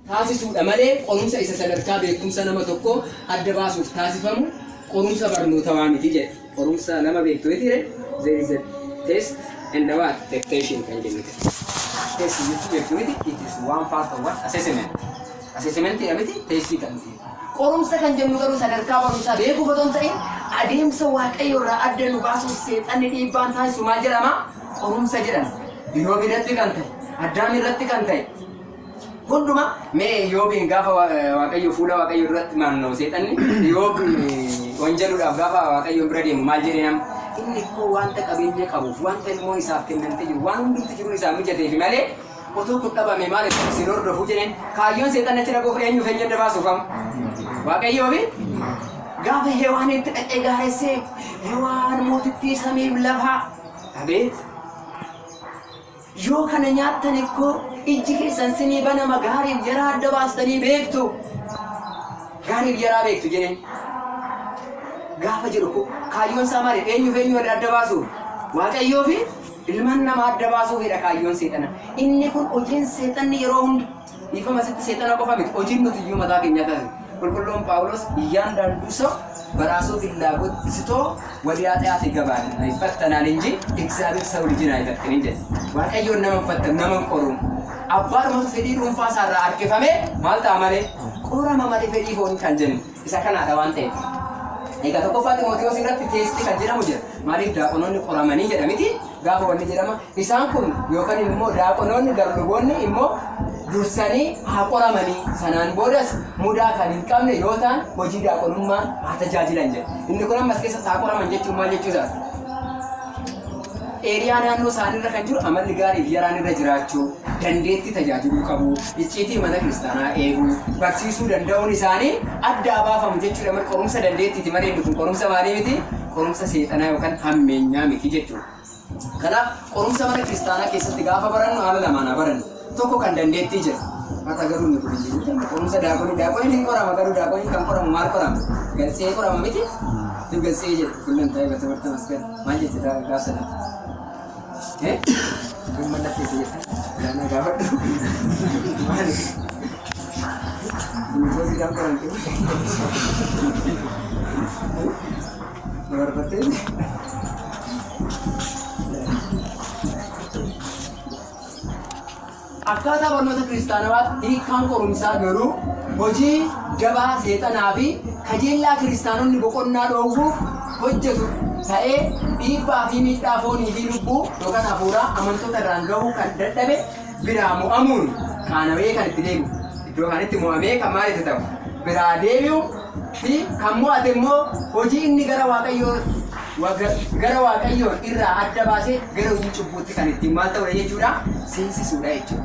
Taasisuudha malee qorumsa isa sadarkaa beekumsa nama tokkoo adda baasuuf taasifamu qorumsa barnootawaa miti jedhe. Qorumsa lama beektu miti ree? There is a test and a what? Temptation kan jennu ta'e. Test jechuun beektu miti? It is one part of what? Assessment. Assessment dha miti? Testii kan ta'e. Qorumsa kan jennu garuu sadarkaa barumsaa beekuuf otoo hin ta'in adeemsa Waaqayyo irraa adda nu baasuuf seexanni dhiibbaan taasisu maal jedhama? Qorumsa jedhama. Iyyoob irratti kan ta'e, Addaam irratti kan ta'e, Hunduma mee Iyyoobiin gaafa Waaqayyo fuula Waaqayyo duratti maannoo seexanni Iyyoob wanjaluudhaaf gaafa Waaqayyoon bira deemu maal jedhee nama inni koo wanta qabeenya qabuuf wanta ilmoon isaaf kennamtee jiru waan hundumti jiruun isaaf mijateef malee otoo kun dhabame maal isin hordofu jedheen. Kaayyoon seexanni achi dhaquuf eenyuuf eenyu adda baasuuf amma Waaqayyoo fi gaafa Hewaanitti dhaqee gaaressee Hewaan mootittii samiif lafaa abeet Yoo kana nyaattan ikkoo ijji keessan sinii banama gaariif yaraa adda baastanii beektu. Gaariif yaraa beektu jedheen. Gaafa jedhu ko kaayyoon isaa maali? Eenyuuf eenyu wal adda baasuuf? Waaqayyoo fi ilmaan namaa adda baasuufidha kaayyoon seexana. Inni kun hojiin seexanni yeroo hunda Dhiifama asitti seexana qofa miti hojiin nuti iyyuu mataa keenyaa taasisa. Qulqulluun Phaawulos እያንዳንዱ ሰው በራሱ ፍላጎት ስቶ ወደ ኃጢአት ይገባል ይፈተናል እንጂ እግዚአብሔር ሰው ልጅን አይፈትንም jedhe. Waaqayyoon nama hin fattanu, nama hin qoru. Abbaadhumatu fedhii dhuunfaa isaarraa harkifamee maal ta'a malee qorama malee fedhii foonii kan jennu isa kanaadha waan ta'eef. Egaa tokkoffaa Ximootiyoos irratti teestii kan jedhamu jira. Maaliif daaqonoonni qoramanii jedha miti? Gaafa wanni jedhama isaan kun yookaan immoo daaqonoonni garluboonni immoo dursanii haa qoramanii sanaan boodas mudaa kan hin qabne yoo ta'an hojii daaqonummaan haa tajaajilan jedha. Inni kun ammas keessatti haa qoraman jechuun maal jechuu isaati? Eeriyaa naannoo isaaniirra kan jiru amalli gaarii fi yaraan irra jiraachuu, dandeettii tajaajiluu qabu, icciitii mana kiristaanaa eeguu, barsiisuu danda'uun isaanii addaa baafamu jechuudha. Malee qorumsa dandeettiiti malee inni kun qorumsa maalii miti? Qorumsa seexanaa yookaan hammeenyaa miti jechuudha. Kanaaf qorumsa mana kiristaanaa keessatti gaafa barannu haala lamaan haa barannu. Tokko kan dandeettii jira. Har'a garuu inni kun hin jiru. Qorumsa daaqonii daaqoniin hin qorama garuu daaqoniin kan qoramu maal qorama? Galsee qorama miti? Tu galsee jedhe kullan ta'e በትምህርት መስገን maal jette gaafa sana? Eh? Kun mallatteessa jette? Gaana gaafadhu. Maali? Gulukoosiidhaan qoramte. Dabarfattee? Akkaataa barnoota kiristaanawaatti hiikkaan qorumsaa garuu hojii dabaa seexanaa fi kajeellaa kiristaanonni boqonnaa dhoowwuuf hojjetu ta'ee dhiibbaa fi miidhaa foonii fi lubbuu yookaan hafuuraa amantoota irraan gahuu kan dadhabe biraa mo'amuun qaanawee kan itti deebi'u iddoo kaanitti mo'amee kan maal itti ta'u biraa deebi'u fi kan mo'ate immoo hojii inni gara Waaqayyoo gara Waaqayyoon irraa adda baasee gara hojii cubbuutti kan ittiin maal ta'udha jechuudha seensisuudha jechuudha.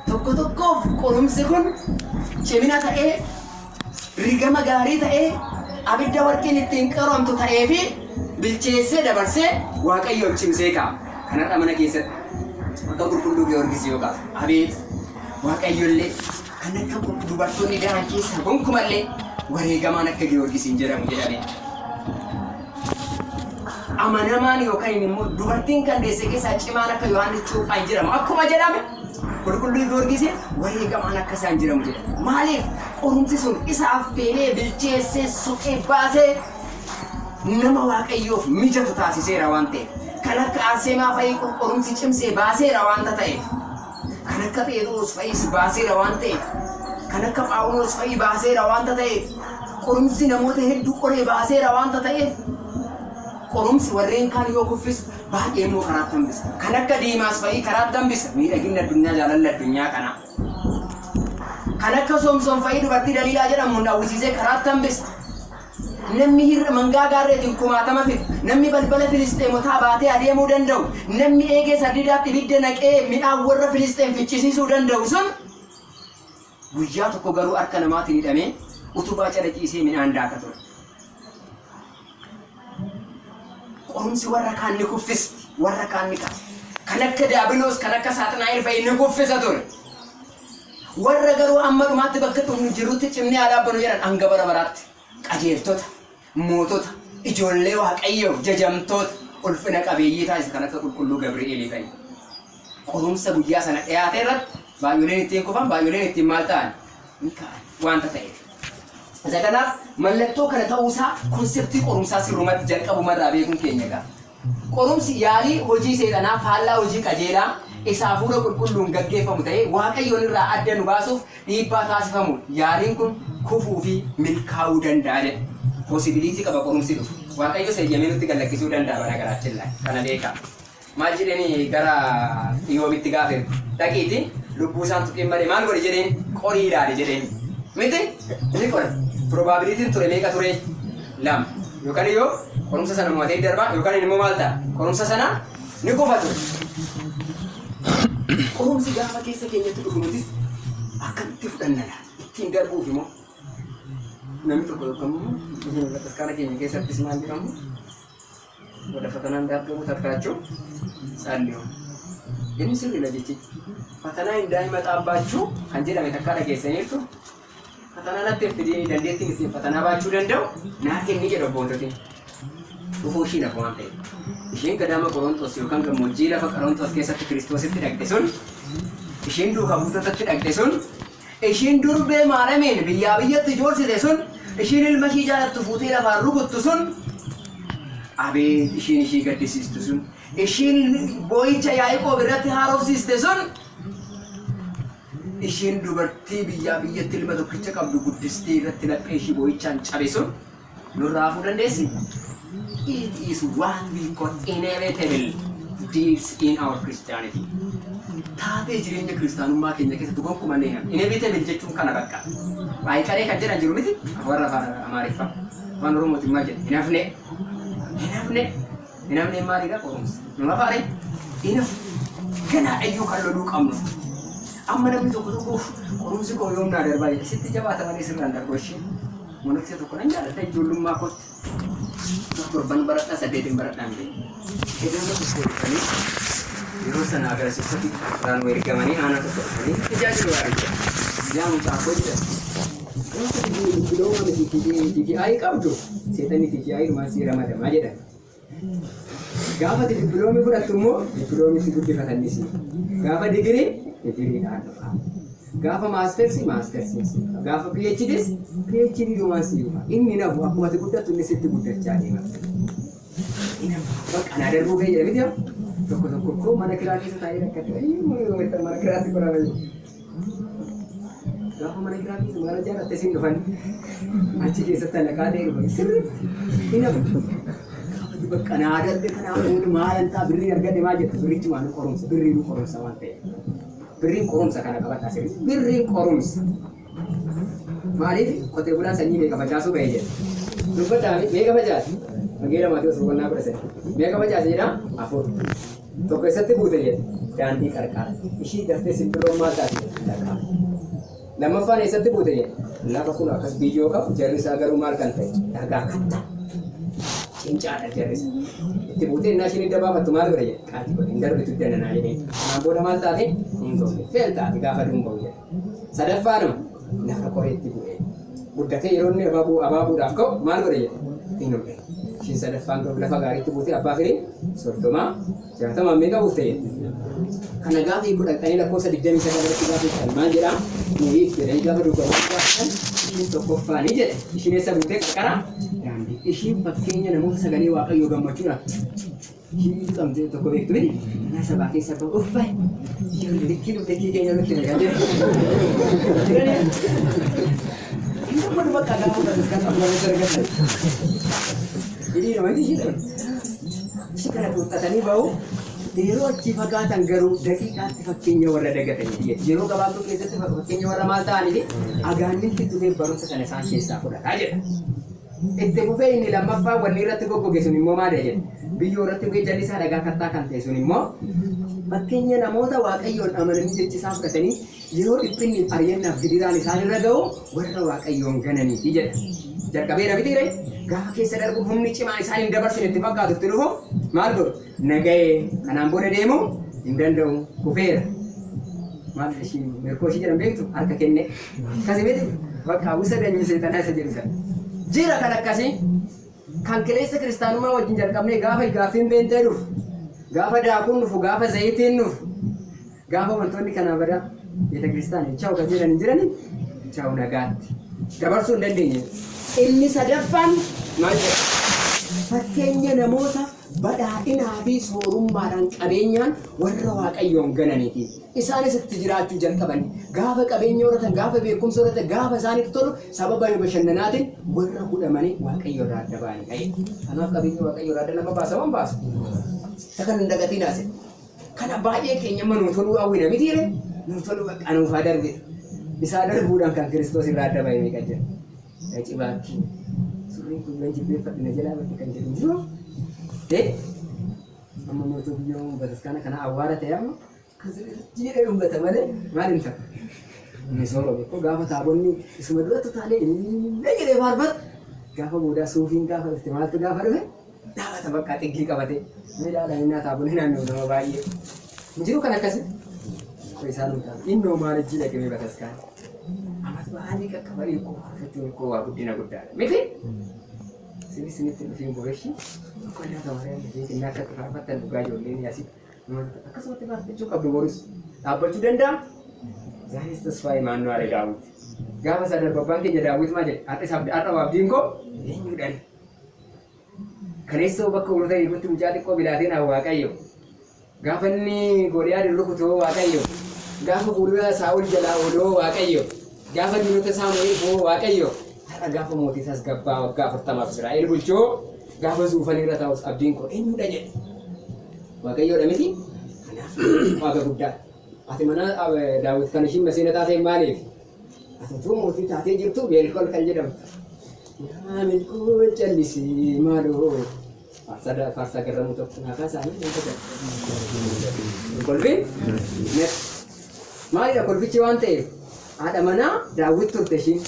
Tokko tokkoof qorumsi kun cimina ta'ee rigama gaarii ta'ee abidda warqiin ittiin qoramtu ta'ee fi bilcheessee dabarsee Waaqayyoon cimsee kaa'a. Kanarra mana keessatti akka qulqulluu Giyoorgis yoo kaasu abeet Waaqayyollee kan akka dubartoonni dahan keessaa gonkumallee wareegamaan akka Giyoorgis hin jedhamu jedhame. Amanamaan yookaan immoo dubartiin kan deesse keessaa cimaan akka Yohaannis Cuuphaa hin jedhamu. Akkuma jedhame qulqulluu Giyoorgis wareegamaan akka isaan jedhamu jedhame. Maaliif qorumsi sun isa affeelee bilcheessee suqee baasee nama Waaqayyoof mijatu taasiseera waan ta'eef. Kan akka Arseemaa fa'ii qorumsi cimsee baaseera waanta ta'eef. Kan akka Pheexiroos fa'is baaseera waan ta'eef, kan akka Phaawulos fa'i baaseera waanta ta'eef, qorumsi namoota hedduu qoree baaseera waanta ta'eef, qorumsi warreen kaan yoo kuffisu baay'ee immoo karaatti hambisa. Kan akka Deemaas fa'i karaatti hambisa. Miidhaginni addunyaa jaalalli addunyaa kanaa. Kan akka Soomsoon fa'i dubartii Daliilaa jedhamuun hawwisiisee karaatti hambisa. Namni hir'a mangaa gaarreetiin kumaatama fidu, namni balbala Filisxeemotaa baatee adeemuu danda'u, namni eegee sardiidaatti ibidda naqee midhaan warra Filisxeem ficcisiisuu danda'u sun guyyaa tokko garuu harka namaatiin hidhamee utubaa jala ciisee midhaan daaka ture. Qorumsi warra kaan ni kuffisti, warra kaan ni kaasa. Kan akka Daabiloos, kan akka Saaxinaa'el fa'i ni kuffisa ture. Warra garuu amma dhumaatti bakka dhumni jirutti cimnee haa dhaabbannu jedhan hanga bara baraatti qajeeltota, mootota, ijoollee Waaqayyoo, jajamtoota, ulfina qabeeyyii taasisa kan akka qulqulluu Gabri'eelii fa'i. Qorumsa guyyaa sana dhiyaate irratti baay'oleen ittiin kufan, baay'oleen ittiin maal ta'an? Ni ka'an wanta ta'eef. Isa kanaaf mallattoo kana ta'uusaa concept qorumsaa sirrumatti jalqabumarraa beekuun keenya egaa. Qorumsi yaalii hojii seexanaa faallaa hojii qajeelaa isa hafuura qulqulluun gaggeeffamu ta'ee Waaqayyoon irraa adda nu baasuuf dhiibbaa taasifamu yaaliin kun kufuu fi milkaa'uu danda'a jedha. Possibility qaba qorumsi dhufu. Waaqayyo seeyyamee nutti gallakkisuu danda'a bara garaachin laa. Kana beekaa. Maal jedheni gara Iyoobitti gaafa ergu. Dhaqiiti lubbuu isaan tuqin malee maal godhi jedheen qorii ilaali jedheen. Miti inni qore. Probabilityn ture meeqa ture? Lama. Yookaan yoo qorumsa sana mo'atee darbaa yookaan immoo maal ta'a? Qorumsa sana ni kufa ture. Qorumsi gaafa keessa keenyatti dhufu nutis akkamitti fudhanna laata? Ittiin darbuuf immoo namni tokko tokko immoo bataskaana keenya keessattis maal jedhamu? ወደ ፈተና እንዳትገቡ ተግታችሁ ጸልዩ። Inni sirriidha jechichi. ፈተና እንዳይመጣባችሁ kan jedhame takkaa dhageessaniirtu. Fatanaa natti fidee dandeettiin ittiin fatanaa baachuu danda'u naa kenni jedha obboototiin. Dhufuu ishii lafa waan ta'eef. Isheen gadaama Qorontos yookaan gammoojjii lafa Qorontos keessatti Kiristoositti dhaqxe sun, isheen duukaa buutotatti dhaqxe sun, isheen durbee Maaramiin biyyaa biyyatti joorsite sun, isheen ilma ishii jaalattu fuutee lafaan rukuttu sun, abeet isheen ishii gaddisiistu sun, isheen boo'icha Yaaqoob irratti haarofsiiste sun, isheen dubartii biyyaa biyyatti ilma tokkicha qabdu guddistee irratti laphee ishii boo'ichaan cabe sun nurraa hafuu dandeessi? It is what we call inevitable deeds in our Christianity. Taatee jireenya kiristaanummaa keenya keessatti gonkumaa ni hafu. Inevitable jechuun kana bakka. Waa'ee kan jedhan jiru miti warra afaan Amaariffaa. Afaan Oromootiin maal jedha? Hin hafne. Hin hafne. Hin hafne maalidha qorumsa? Nama afaare? Hin hafne. Ganaa iyyuu kan loluu qabnu. Amma namni tokko tokko qorumsi koo yoom naa darbaa jedha. Sitti jabaata malee sirraan darbu ishee. Monoksee tokko nan jaalladha ijoollummaa kootti. Torban baradhaa saddeetin baradhaan bee. Iddoo tokko dhufanii yeroo sana agarsiisatti irraan ergamanii aanaa tokko dhufanii tajaajilu waaricha. Yaa mucaa koo jedhan. Gaafa dippiloomaa miti TTI qabdu seexanni TTI dhumaan si ramadamaa jedhan. Gaafa dippiloomi fudhattu immoo dippiloomi si guddifatanis. Gaafa digirii digiriidhaan dhufa. Gaafa maastersi maastersiin si dhufa. Gaafa PhDs PhD dhumaan si dhufa. Inni nafu akkuma ati guddattu inni sitti guddachaa deema. Inni bakka naa darbuu ga'e jedha miti tokko tokko koo mana kiraa keessa taa'ee rakkate. Mana kiraatti qorama jiru. Gaafa mana kiraa keessa mana ijaarratte siin dhufan achi keessatti alaqaa ta'e dhufan sirriitti hin hafu. Gaafa bakka naa darbe kanaa booda maalan ta'a birrii argadhe maal jettu birrichi waan qorumsa birriin qorumsa waan ta'eef. Birriin qorumsa kana qabadhaa sirriitti. Birriin qorumsa. Maaliif qotee bulaan sanyii meeqa facaasuu ba'e jedha. Dubbadhaa meeqa facaase? Wangeela Maatewos boqonnaa 13. Meeqa facaase jedhaa? Afur. Tokko eessatti buute jedha? Daandii qarqara. Ishii daftee simbirroon maal taate? Dhaqaa. Lammaffaan eessatti buute jedha? Lafa kun akkas biyyoo qabu jarri isaa garuu maal kan ta'e? Dhagaa kattaa. Cincaadha jarri isaa. Itti buutee innaa isheen hidda baafattu maal godhe jedha? Qaati godhe hin darbitu dananaa jedhee. Kanaan booda maal taate? Hin gogne. Fail taate gaafa aduun ba'u jedha. Sadaffaanuma lafa qoreetti bu'e. Guddatee yeroo inni abaabuu abaabuudhaaf ka'u maal godhe jedha? Hin hubne. Ishiin sadaffaan garuu lafa gaariitti buutee abbaa firii 30 60 meeqa buufte jedha. Kana gaafa hiikuu dhaqxanii lakkoofsa 29 irratti gaafa hiiktan maal jedhaa? Nu hiik jedhanii gaafa duukaa gaafatan ishiin tokkoffaanii jedhe. Ishiin eessa buutee qarqara daandii. Ishiin fakkeenya namoota sagalee Waaqayyoo gammachuudhaan ishii qabdee tokko beektu miti. Mana sabaa keessa bahu uffay. Ijoollee likkii likkii keenya nutti meeqa jedhu. Inni kun bakka gaafa bataskaana abbaa argatan. Hiriira wanti ishii kun. Ishii kana tuuttatanii bahu. Yeroo achii fagaatan garuu daqiiqaatti fakkeenya warra dagatanii yeroo gabaabduu keessatti fakkeenya warra maal ta'anii agaanninti dhufee barumsa sana isaan keessaa fudhataa jedha. Itti fufee inni lammaffaa wanni irratti goggoge sun immoo maal jedhe? Biyyoo irratti bu'ee jalli isaa dhagaa kattaa kan ta'e sun immoo fakkeenya namoota Waaqayyoon amananii jechi isaa fudhatanii yeroo dhiphinni ari'annaaf gidiraan isaan irra ga'u warra Waaqayyoon gananiiti jedha. Jalqabeera miti ree? Gaafa keessa darbu humni cimaan isaan hin dabarsine itti fakkaatu itti dhufu maal godhu? Naga'ee kanaan booda deemuu hin danda'u kufeera. Maal ishii mirkoo ishii jedhan beektu harka kenne. Akkasii miti bakka usa danyii seexanaa isa jedhu sana. Jira kan akkasii kan kileessa kiristaanummaa wajjin jalqabnee gaafa gaaffiin beentee dhufu gaafa daakuun dhufu gaafa zayitiin dhufu gaafa wantoonni kanaa badaa beeta kiristaanii chawu kan jedhan hin jirani. Chaawu nagaatti. Dabarsuu hin dandeenye. Inni sadaffaan maal jedha? Fakkeenya namoota badhaadhinaa fi soorummaadhaan qabeenyaan warra Waaqayyoon gananiiti. Isaanis itti jiraachuu jalqaban. Gaafa qabeenya horatan, gaafa beekumsa horatan, gaafa isaanitti tolu sababa bashannanaatiin warra hudhamanii Waaqayyo irraa adda ba'anii ta'e. Kanaaf qabeenya Waaqayyo irraa adda nama baasa moo hin baasu? Isa kana hin dagatiin ase. Kana baay'ee keenya amma nuu toluu hawwina mitiire? Nuu toluu bakka nuuf haa darbitu. Isaa darbuudhaan kan Kiristoos irraa adda ba'e meeqa jira? Dhaci baakkii. Surreen kun yoon jilbeeffadhe na jalaa badde kan jedhu hin jiru. Eh? Amma mootuu biyyoo bataskaana kana awwaara ta'e amma jedhee dhungata malee maal hin ta'u. Inni soorome koo gaafa taabonni isuma duratti utaalee illee jedhee faarfatu gaafa boodaa suufiin gaafa dhufte maaltu gaafa dhufe dhaabata bakka xiggii qabate mee ilaalaa innaa taabonni naannoo nama baay'ee hin jiru kan akkasii. Koo isaan hin taane innoo maal ijji dhaqee bataskaana. Amat ba'anii qaqqabanii koo faarfachuun koo waa guddina guddaadha miti. Isinis isinitti hin dhufiin boreshi. Boqonnaa Maariyaam isheen kennaa akka faarfattan dhugaa ijoolleen asii akkasumatti faarfachuu qabdu borus dhaabbachuu danda'a. Zaanis tasfaayee maannoo alee daawwit. Gaafa isaa darbu abbaan keenya daawwit maal jedhe har'a isaaf har'a abdiin koo eenyuudhaan. Kaleessa bakka hoolota eegutti mucaa xiqqoo bilaateen haa waaqayyo. Gaafa inni Goliyaadin rukutu Waaqayyo. Gaafa fuuldura Saa'ol jalaa oolu Waaqayyo. Gaafa diinota isaa mo'ee dhufu Waaqayyo. Har'a gaafa mootii tasgabbaa waggaa 40f Israa'el bulchuu gaafa zuufanii irra taa'us abdiin koo eenyudha jedhe. Waaqayyoodha miti? Kanaaf waaqa guddaa. Ati mana Daawit kan ishiin masiina taatee maaliif? Ati utuu mootii taatee jirtu Meelkol kan jedhamtu. Yaa Meelkol callisii maaloo. Faarsaa faarsaa garramuu tokko naa kaasaanii nan tokko. Kolfiin? Maalidha kolfichi waan ta'eef haadha manaa daawwit turte ishiin.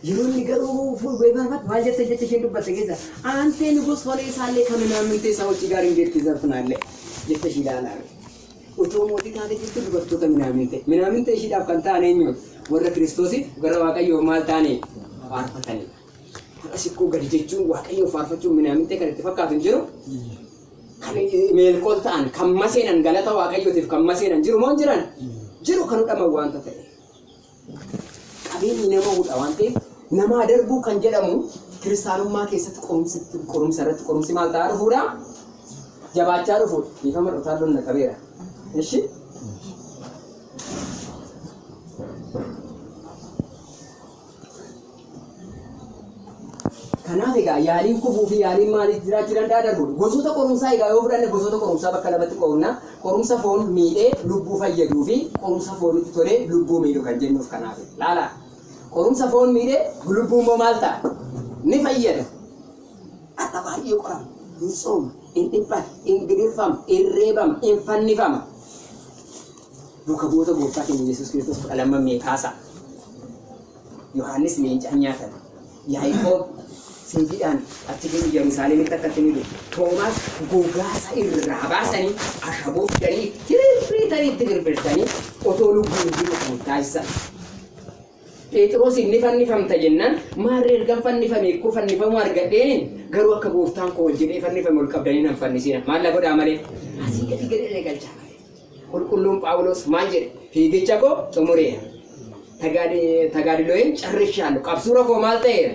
Yeroo inni garuu fuulgee faarfatu maal jette jecha ishiin dubbatte keessa aantee nugus holee isaallee kaminaamintee isaa hojii gaariin geetti zarfnaallee jecha ishii ilaalaa. Utuu mootii taatee jirtu dubartoota minaaminte. Minaaminte ishiidhaaf kan ta'an eenyu? Warra Kiristoosiif gara Waaqayyoof maal ta'anii faarfatanidha. Har'a sikkoo gadi jechuun Waaqayyoof faarfachuun minaamintee kan itti fakkaatu hin jiru. Kan meelqol ta'an, kan maseenan galata Waaqayyootiif kan maseenan jiru moo hin jiran? Jiru kan hudhaman waanta ta'e. Qabeenyi nama hudha waan ta'eef namaa darbuu kan jedhamu kiristaanummaa keessatti qorumsi qorumsa irratti qorumsi maal ta'aa dhufuudha? Jabaachaa dhufuudha. Dhiifama dhotaalloon na qabeera. Ishi? Kanaaf egaa yaaliin kufuu fi yaaliin maaliif jiraachuu danda'a darbuudha. Gosoota qorumsaa egaa yoo fudhanne gosoota qorumsaa bakka lamatti qoodna. Qorumsa foon miidhee lubbuu fayyaduu fi qorumsa foonitti tolee lubbuu miidhu kan jennuuf kanaaf. Laala. Qorumsa foon miidhee lubbuu immoo maal ta'a? Ni fayyada. Har'a baay'ee qorama. Hin sooma, hin dhiphata, hin gidirfama, hin reebama, hin fannifama. Duuka bu'oota gooftaa keenya Yesuus Kiristoos 12 mee kaasaa. Yohaannis leencaan nyaatame. Yaaqoob seefiidhaan achi keessa Yerusaalemitti akka itti ni Toomaas gogaasa irraa baasanii ashaboo fidanii tirriitanii itti firfirsanii otoo lubbuun jiru kan taasisan. Phexros ni fannifamta jennaan maarree ergan fannifame ikkoo fannifamuu argadheen garuu akka gooftaan koo ol jedhee fannifame ol qabdanii nan fannisina maal na godhaa malee asii gadi gadi galchaa malee. Qulqulluun Phaawulos maal jedhe? Fiigicha koo xumureera. Tagaadiloyeen carrishaallu. Qabsuura koo maal ta'eera?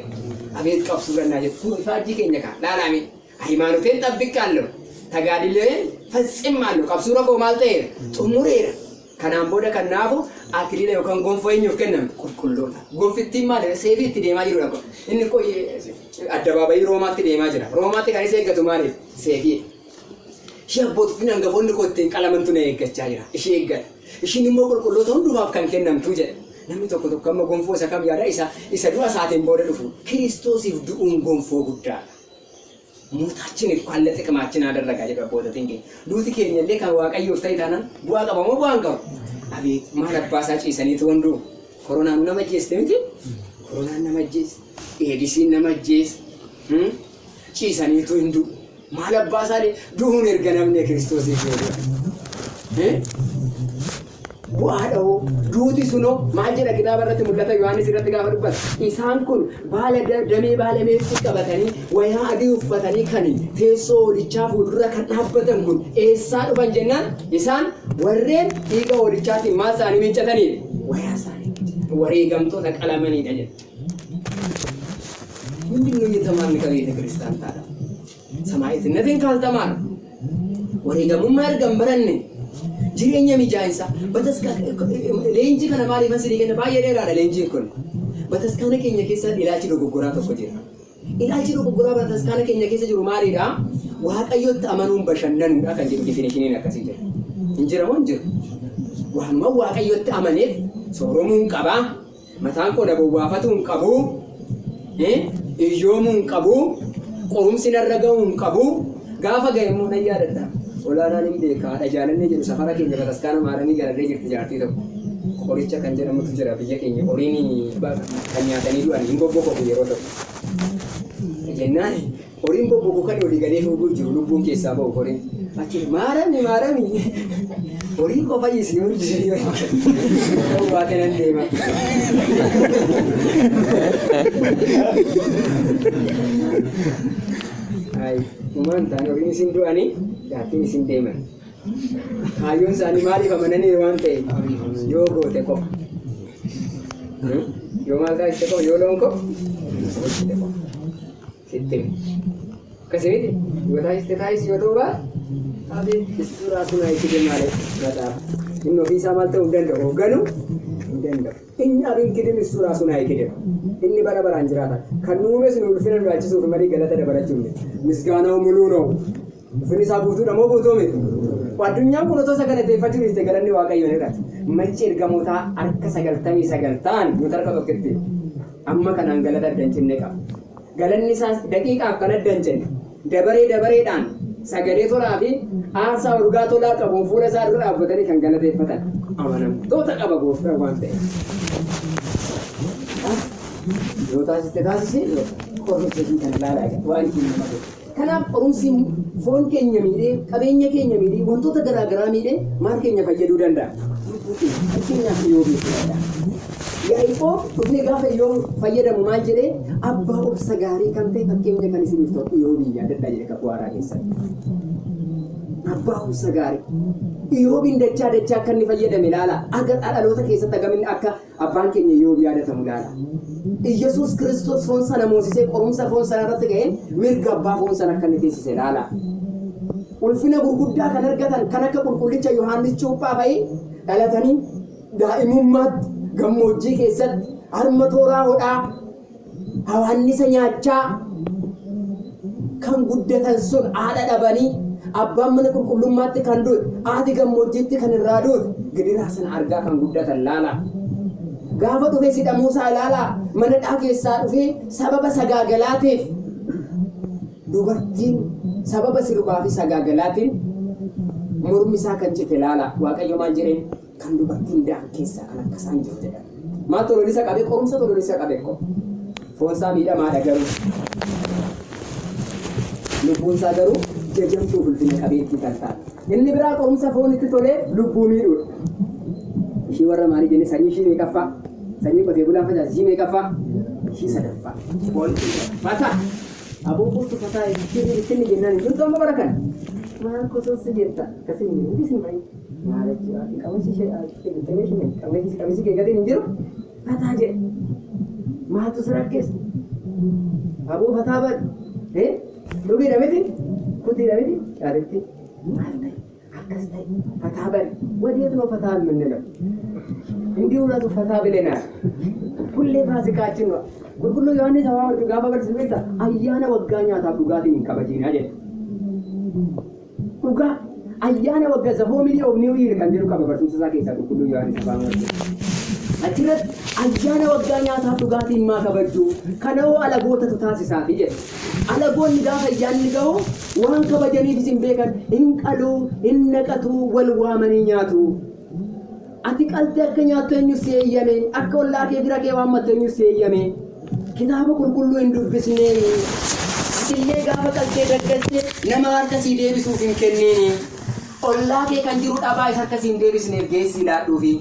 Abeet qabsuura naa jettu. Kun ifaajjii keenya kaa. Laalaame. Hayimaanoteen xabbiqqaallu. Tagaadiloyeen fatsimaallu. Qabsuura koo maal ta'eera? Xumureera. Kanaan booda kan naafu akiliila yookaan gonfoo eenyuuf kenname? Qulqulloota. Gonfittiin maal? Seefii itti deemaa jirudha kun. Inni koo addabaabayii Roomaatti deemaa jira. Roomaatti kan isa eeggatu maaliif? Seefiidha. Ishee abbootii fi hangafoonni koo ittiin qalamantu na eeggachaa jira. Ishee eeggata. Ishiin immoo qulqulloota hundumaaf kan kennamtu jedha. Namni tokko tokko amma gonfoo isa kam yaada? Isa isa du'a isaatiin booda dhufu. Kiristoosiif du'uun gonfoo guddaadha. Mootaachin እንኳን ለጥቅማችን አደረጋ jedhu abbootatiin keenya. Duuti keenya illee kan Waaqayyoof ta'e taanaan bu'aa qaba moo bu'aa hin qabu? Abeet maal abbaa isaa ciisaniitu hunduu. Koronaan nama ajjeeste miti? Koronaan nama ajjeeste. Eedisiin nama ajjeeste. Ciisaniitu hin du'u. Maal abbaa isaa du'uun erga namni Kiristoosiif yoo du'e. Bu'aa dha'oo duuti sunoo maal jedha kitaaba irratti mul'ata Yohaannis irratti gaafa dubbatu isaan kun baala damee baala meexxii qabatanii wayaa adii uffatanii kan teessoo hoolichaa fuuldura kan dhaabbatan kun eessaa dhufan jennaan isaan warreen dhiiga hoolichaatiin maal isaanii miiccatanii wayaa isaanii miiccatan. Wareegamtoota qalamanidha jedha. ምንድን ነው እየተማርን ከቤተ ክርስቲያን ታዲያ? ሰማዕትነትን ካልተማርን፣ wareegamummaa erga hin baranne, jireenya mijaa'insaa leenjii kana maaliif isinii kenna? Baay'ee dheeraadha leenjiin kun. Bataskaana keenya keessa ilaalchi dogoggoraa tokko jira. Ilaalchi dogoggoraa bataskaana keenya keessa jiru maalidha? Waaqayyotti amanuun bashannanuudha kan jedhu definitioniin akkasii jira. Hin jira moo hin jiru? Waanuma Waaqayyotti amaneef sooromuu hin qabaa, mataan koo na bowwaafatuu hin qabu, iyyoomuu hin qabu, qorumsi narra gahuu hin qabu. Gaafa gahe immoo nan yaadadha. Olaanaan hin beeka, haadha jaalannee jedhu safara keenya bataskaana maaramii galarree jirti jaartii tokko. Qoricha kan jedhamutu jira biyya keenya, horiin kan nyaatanii du'an hin bobbokoku yeroo tokko. Jennaan horiin bobboku kan olii galee fuuguu jiru lubbuun keessaa ba'u horiin. Achi maarami maarami horii qofa fayyisi yoo jiru yoo baate nan deema. Ayi, uumaan ta'an horiin isin du'anii jaartiin isin deeman. Kaayyoon isaanii maaliif amananii waan ta'e yoo goote qofa. Yoo maal taasiste qofa, yoo loon qofa hojjete qofa. Sitti himi. Akkasii miti, yoo taasiste taasisi, yoo ta'uu baate abeet suuraa sun itti malee maxaafa. Inni ofiisaa maal ta'uu hin danda'u, hoogganuu hin danda'u. Inni abin kidim suuraa sun haikidem. Inni bara baraan jiraata. Kan nu uumes nu ulfina nu dhaalchisuuf malee galata dabalachuu miti. ምስጋናው ሙሉ ነው. Ulfinni isaa guutuudha moo guutuu miti? Addunyaan kun otoo isa galateeffachuu dhiiste galanni Waaqayyoon irratti. Macci ergamootaa harka 99 ta'an nuti harka tokkotti amma kanaan galata adda hin cinne qaba. Galanni isaas daqiiqaaf kan adda hin cinne, dabaree dabareedhaan sagalee tolaa fi aarsaa urgaa tolaa qabuun fuula isaa dura dhaabbatanii kan galateeffatan amanamtoota qaba gooftaan waan ta'eef. Yoo taasiste taasisi, qorumsa ishii kana ilaalaa waan ittiin nama godhu. Kanaaf qorumsi foon keenya miidhee, qabeenya keenya miidhee, wantoota garaa garaa miidhee maal keenya fayyaduu danda'a? Lubbuu keenya. Fakkeenyaaf Iyyoob fudhadhaa. Yaa'qoob dhufee gaafa Iyyoob fayyadamu maal jedhee? Abbaa obsa gaarii kan ta'e fakkeenya kan isiniif ta'u Iyyoobii yaadadhaa jedhe kakuu haaraa keessatti. Abbaa obsa gaarii. Iyyoobiin dachaa dachaa akka inni fayyadame ilaala. Aga dhaloota keessatti hagamin akka abbaan keenya Iyyoob yaadatamu ilaala. Iyyasuus Kiristoos foon sana moosisee qorumsa foon sana irratti ga'een mirga abbaa foon sana akka inni teessise ilaala. Ulfina gurguddaa kan argatan kan akka qulqullicha Yohaannis Cuuphaa fa'i dhalatanii daa'imummaatti gammoojjii keessatti harma tooraa hodhaa hawaannisa nyaachaa kan guddatan sun haadha dhabanii, abbaan mana qulqullummaatti kan du'e, haati gammoojjiitti kan irraa duute, gidiraa sana argaa kan guddatan laala. Gaafa dhufe sidhamuusaa ilaalaa, mana dhaa keessaa dhufee sababa sagaagalaatiif, dubartiin sababa sirbaa fi sagaagalaatiin mormi isaa kan cite ilaala. Waaqayyo maal jedheen? Kan dubartiin da'an keessaa kan akka isaan jiru jedhan. Maal tololisa qabe? Qorumsa tololisa qabe ko. Foonsaa miidhamaadha, garuu lubbuun isaa garuu jajamtuu ulfina qabeettii kan taate. Inni biraa qorumsa foonitti tolee lubbuu miidhuudha. Ishii warra maalii jenne? Sanyii ishii meeqaffaa? Sanyii qotee bulaan facaase ishii meeqaffaa? Ishii sadaffaa. Fataa. Aboo kootu fataa ittiin ittiin jennaan hin jirtu amma bara kana. Maal kosoos jetta? Akkasii hin jiru. Isin baay'ee. Maal jechuudha? Qamisi ishee qamisi qamisi kee gatiin hin jiru. Fataa jedhe. Maaltu si rakkeessa? Aboo fataa bad. Dhugiidha miti? Kutiidha miti? Caalitti. Maal ta'e? Akkas ta'e. Fataa bad. ወዴት ነው ፈታ የምንለው? እንዲሁ ራሱ ፈታ ብለናል። ሁሌ ፋሲካችን ነው። Qulqulluu Yohaannis Afaan gaafa barsiisu beektaa, ayyaana waggaa nyaataaf dhugaatiin hin kabajinaa jedhe. Dhugaa ayyaana waggaa, the homily of new year kan jedhu qaba barsiisa isaa keessaa Qulqulluu Yohaannis Afaan Warqee. Achirratti ayyaana waggaa nyaataaf dhugaatiin maa kabajju? Kana hoo alagootatu taasisaafi jedhe. Alagoonni gaafa ayyaanni gahu waan kabajaniif isin beekan hin qaluu, hin naqatu, wal waamanii nyaatu. Ati qaltee akka nyaattu eenyu si eeyyame? Akka ollaa kee fira kee waammattu eenyu si eeyyame? Kitaaba qulqulluu hin dubbisnee? Atillee gaafa qaltee daggaltee nama harka sii deebisuuf hin kenniini. Ollaa kee kan jiru dhabaa isa harka siin deebisneef geessii laadhuufi.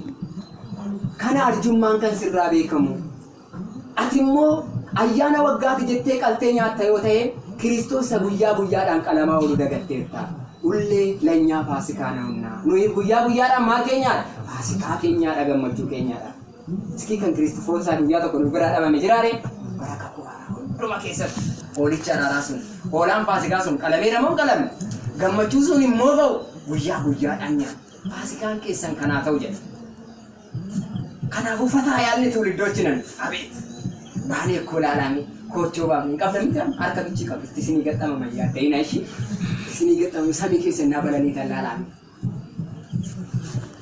Kana arjummaan kan sirraa beekamu. Ati immoo ayyaana waggaati jettee qaltee nyaatta yoo ta'e, Kiristoos isa guyyaa guyyaadhaan qalamaa oolu dagatteerta. ሁሌ ለእኛ ፋሲካ ነውና. Nuyi guyyaa guyyaadhaan maal keenyaadha? Faasikaa keenyaadha, gammachuu keenyaadha. Iskii kan Kiristofoon isaa guyyaa tokko nu biraa dhabame jiraare bara kakuu haaraa hunduma keessatti hoolichi araaraa sun hoolaan faasikaa sun qalameera moo hin qalamne? Gammachuu sun immoo ba'u guyyaa guyyaadhaan nyaata. Faasikaan keessan kanaa ta'u jedha. Kanaafuu fataa yaalni tuuliddochi nan abeet baanee akkoo laalaame koochoo baafne hin qabna miti amma harka bichii qabu itti isinii gaxxamaman yaadda'ina ishii isinii gaxxamamu samii keessa innaa balanii tan laalaame.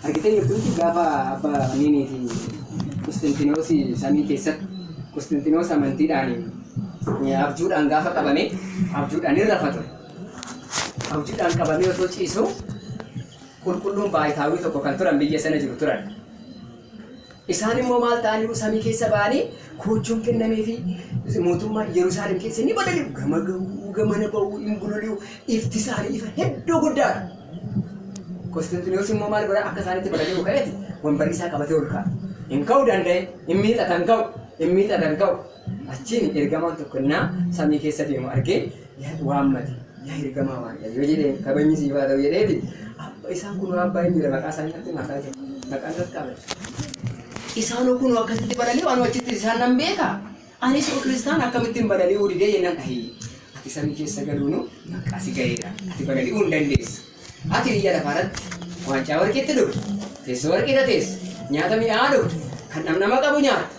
Argitanii jirtu miti gaafa abbaa Niinii fi Qusxinxinoos samii keessatti Qusxinxinoos amantiidhaan abjuudhaan gaafa qabame abjuudhaan hin rafa ture. Abjuudhaan qabamee otoo ciisuu qulqulluun baayitaawii tokko kan turan biyya sana jiru turan. Isaan immoo maal ta'aniiru samii keessa ba'anii koochoon kennamee fi mootummaa Yerusaalem keessa ni balali'u. Gama ga'uu, gamana ba'uu, hin buloli'u. Ifti isaanii ifa hedduu guddaadha. Qosxinxinoos immoo maal godha akka isaanitti balali'u ka'eeti wambarii isaa qabatee ol ka'a. Hin ka'u danda'e, hin miixatan ka'u, hin miixatan ka'u. Achiin ergamaan tokko innaa samii keessa deemu argee waammate. Yaa ergamaa Waaqayyoo jedheen kabajni siif haa ta'u jedheeti. Abba isaan kun abbaa eenyudha maqaa isaanii natti mataa jedhe. Maqaan natti qabate. Isaan kun akkasitti balali'u anu achitti isaan nan beeka. Anis oo kiristaan akkamittiin balali'uu didee jennaan ahii ati samii keessa galuunu maqaa si ga'eera. Ati balali'uu hin dandeessu. Ati biyya lafaarratti waancaa warqiitti dhugde, teessoo warqiirra teesse, nyaata mi'aawaa dhugde, kan dhamdhama qabu nyaatta.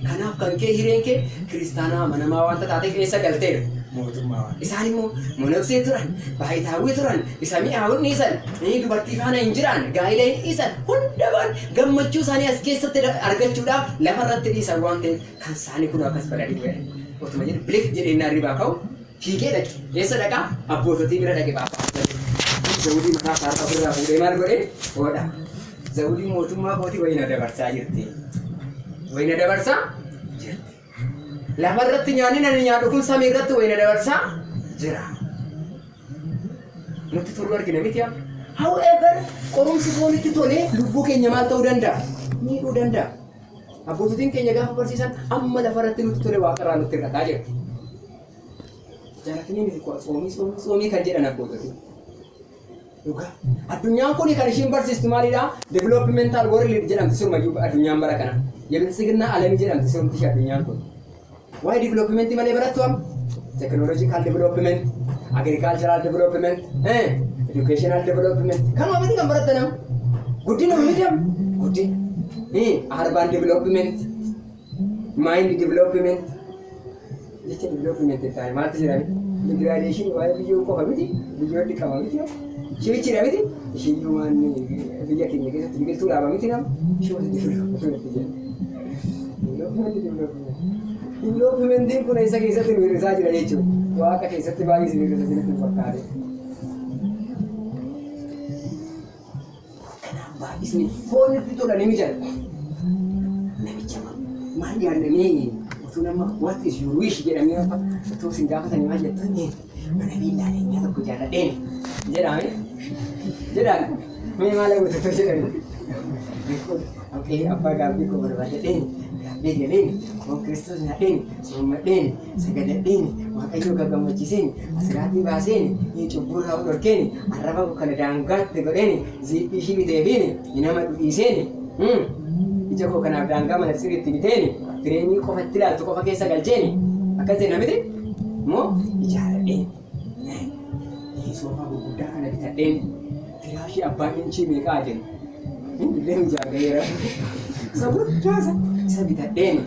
Kanaaf kan kee hireen kee kiristaanaa amanamaa waanta taateef eessa galteera? Mootummaa Waaqaa. Isaan immoo monoksee turan, baayitaawwii turan, isa mi'aawu hin dhiisan, inni dubartii faana hin jiraanne, gaa'ila hin dhiisan, hunda waan gammachuu isaanii as keessatti argachuudhaaf lafa irratti dhiisan waan ta'eef kan isaanii kun akkas balali'u jedhe. Otuma jedhu bilik jedhee innaa hirribaa ka'u fiigee dhaqe. Eessa dhaqaa? Abboototii bira dhaqe Phaaphaasota. Zawudii mataa isaarraa ofirraa fuudhee maal godhe? Hodha. Zawudiin mootummaa kootii wayina dabarsaa jirti. Wayina dabarsaa jirti. Lafa irratti nyaanni ani nyaadhu kun samii irratti wayina dabarsaa jira. Nutti toluu argina miti amma. However, qorumsi foonitti tolee lubbuu keenya maal ta'uu danda'a? Miidhuu danda'a. Abboototiin keenya gaafa barsiisan amma lafa irratti nutti tole waaqarraa nutti hir'ataa jira. Jaalatanii miti tsoomii tsoomii tsoomii kan jedhan abboototiin. Dhugaa. Addunyaan kun kan ishiin barsiistu maalidha? Developmental world jedhamti sirumayyuu addunyaan bara kana. Yebiltsiginnaa alamii jedhamti sirumti ishee addunyaan kun. Waa'ee development malee barattu amma? Technological development, agricultural development, educational development. Kanuma miti kan barattan amma. Guddina miti amma. Guddina. Urban development, mind development. Jecha development hin taane maaltu jira miti? Degradation waa'ee biyyoo qofa miti, biyyoo dhiqama miti. Shibichidha miti, ishiyyuu waan biyya keenya keessatti biqiltuu dhaaba miti nama. Ishuma development jedha. Development development. Developmentiin kun eessa keessatti nu hir'isaa jira jechuudha. Waaqa keessatti baay'ee isin hir'isa isinitti hin fakkaate. Kanaaf baay'isni foon itti tola ni mijata. Namicha maal yaadamee utuu nama what is your wish jedhamee amma utuu isin gaafatanii maal jettan mana viillaa leenyaa tokko jaalladheen jedhame jedhaan mee maal hawwatu jedhani. Okee abbaa gaabbii koo barbaadadheen gaabbee galeen foon kiristoos nyaadheen soommadheen sagadadheen waaqayyoo kan gammachiiseen asiraatii baaseen cubbuu irraa dhorkeen arraba koo kana daangaatti godheen ziiphii ishii biteefiin nama dhiiseen ija koo kanaaf daangaa mana sirriitti biteen fireenii qofa itti ilaaltu qofa keessa galcheen akkas jenna miti immoo ijaaradheen soofaa gurguddaa kana bitadheen firaashii abbaa inchii meeqaa jenna illee ijaa gaheera isa guddaa isa bitadheen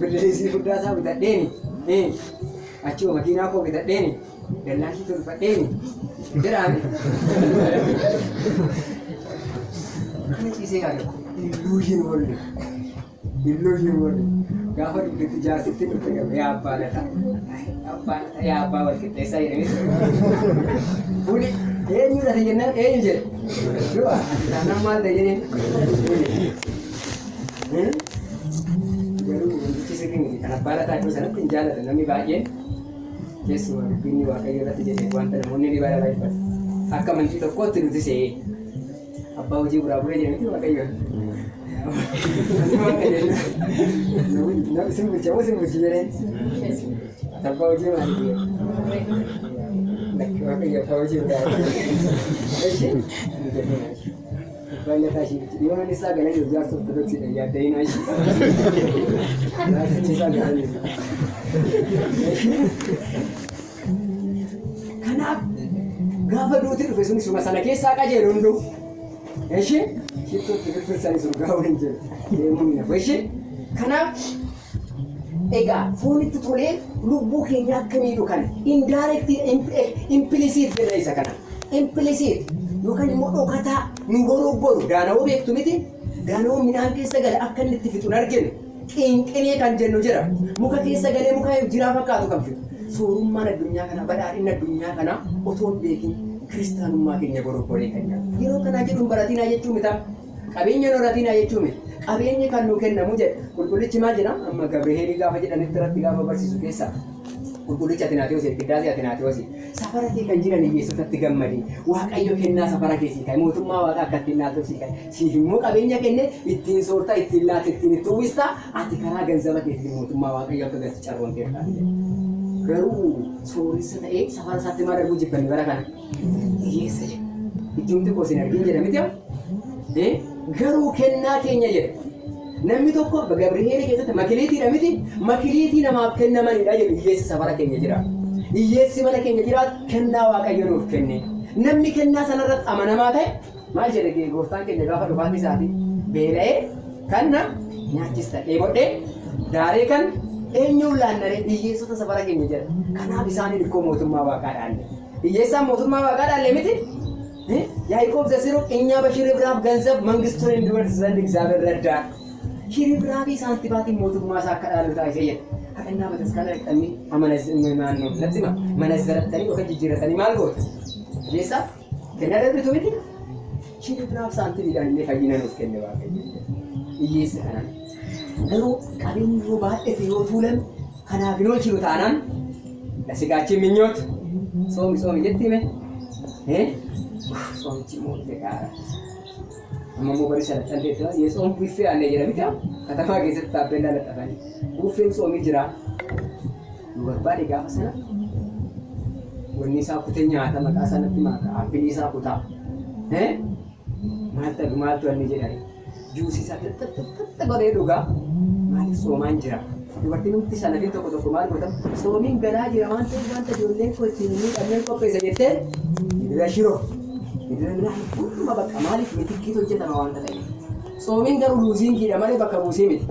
birriisii guddaa isaa bitadheen achuma makiinaa koo bitadheen dallaa ishii tolfadheen jedhaani kana ciisee yaada illuushin walli illuushin walli gaafa dubbitti jaarsitti dhufte gaba yaa abbaa lataa abbaa lataa yaa abbaa wal qixxeessaa jedhanii buli eenyu lata jennaan eenyu jedhe du'a ati taanaan maal ta'e jedheen buli garuu wantichi sirrii miti kan abbaa lataa iddoo sanatti hin jaallatan namni baay'een keessumaa dubbiin waaqayyo irratti jedhe wanta namoonni ni balaaleffatu akka amantii tokkootti nuti se'ee abbaa hojii buraa buree jedhe miti waaqayyo isin bulcha moo isin bulchi jedheen abbaa hojii maali jedhe lakki waaqayyo abbaa hojii buraa buree. Baay'ataa ishee miti. Dhiyoon isaa galanii jaarsa Ortodoksiidha yaadda'inaa ishee. Jaarsichi isaa galanii. Kanaaf gaafa duuti dhufe sun suma sana keessaa qajeelu hunduu. Ishee shittootti firfirsanii sun gaa'uun hin jiru. Deemuun hin hafu. Ishee kanaaf egaa foonitti tolee lubbuu keenya akka miidhu kana indirect implicit jenna isa kana. Implicit yookaan immoo dhokataa nu borobboru daana'oo beektu miti. Daana'oo midhaan keessa gala akka inni itti fixu hin arginu. Qinqinee kan jennu jira. Muka keessa galee muka jiraa fakkaatu kan fixu. Soorummaan addunyaa kanaa badhaadhinni addunyaa kanaa otoo hin beekin kiristaanummaa keenya borobboree kan nyaatu. Yeroo kanaa jedhu hin baratinaa jechuu mita. Qabeenya hin horatinaa jechuu miti. Qabeenyi kan nuu kennamu jedha. Qulqullichi maal jedha? Amma Gabriheelii gaafa jedhanitti irratti gaafa barsiisu keessaa Qulqullichi Atinaatewos Qiddaasee Atinaatewos safara kee kan jiran hiyyeessotatti gammadi. Waaqayyo kennaa safara kee sii kaa'e. Mootummaa Waaqaa akka ittiin dhaaltuuf sii kaa'e. Siif immoo qabeenya kenne ittiin soorta, ittiin laatta, ittiin itti uwwista. Ati karaa ganzaba keetiin mootummaa Waaqayyo akka galtu carroomteerta jedhe. Garuu sooressa ta'ee safara isaatti maal arguu jibbanne bara kana? Hiyyeessa jedhe. Ijjumti koo sin argin jedha miti? Garuu kennaa keenya jedhe. Namni tokko Gabriheelii keessatti makiliitiidha miti? Makiliitii namaaf kennamanidha jedhu hiyyeessi safara keenya jira. Hiyyeessi mana keenya jiraatu kennaa Waaqayyo nuuf kenne. Namni kennaa sanarratti amanamaa ta'e maal jedhe gooftaan keenya gaafa dhufaatii isaatii beela'ee kan na nyaachista dheebodhee daaree kan eenyuun laannaree hiyyeessota safara keenya jedha. Kanaaf isaaniin ikkoo mootummaa waaqaa dhaalle. Hiyyeessaan mootummaa waaqaa dhaalle miti? ያዕቆብ ዘስሩግ እኛ በሽርብራብ ገንዘብ መንግስቱን እንዲወርስ ዘንድ እግዚአብሔር ረዳን። Shiribiraabii saantibaatiin mootummaa isaa akka dhaalu taasise jedha. Kadhannaa bataskaana dhaqxanii naannoo natti hima manazzarattanii yookaan jijjiirratanii maal gootu? Hiyyeessaaf kennaa darbitu miti? Shiribiraab saantibiidhaan illee fayyina nuuf kenne Waaqayyo. Hiyyeessa kanaan. Garuu qabeenyi yoo baay'ate yoo tuulame kanaaf hin oolchinu taanaan ለስጋችን ምኞት ጾም ጾም jetti hime ጾምchi immoo jedhaa amma immoo bari salaxxanteetti የጾም ቡፌ አለ jedha miti katamaa keessatti taappellaa laxxafanii buffeen tsoomii jira nu barbaade gaafa sana wanni isaa kutee nyaata maqaa sanatti maqaa appilii isaa kutaa maal ta'u maaltu wanni jedhani juusii isaa xixxixxixxi godhee dhugaa maaliif soomaan jira dubartiin hundi sanafiin tokko tokko maal gootan soomiin galaa jira waan ta'eef wanta ijoolleen koo ittiin hin miidhamneen qopheessa jettee midira shiroo midira midhaan hunduma bakka maaliif mitikkiitu hojjetama waanta ta'eef soomiin garuu luuziingiidha malee bakka buusii miti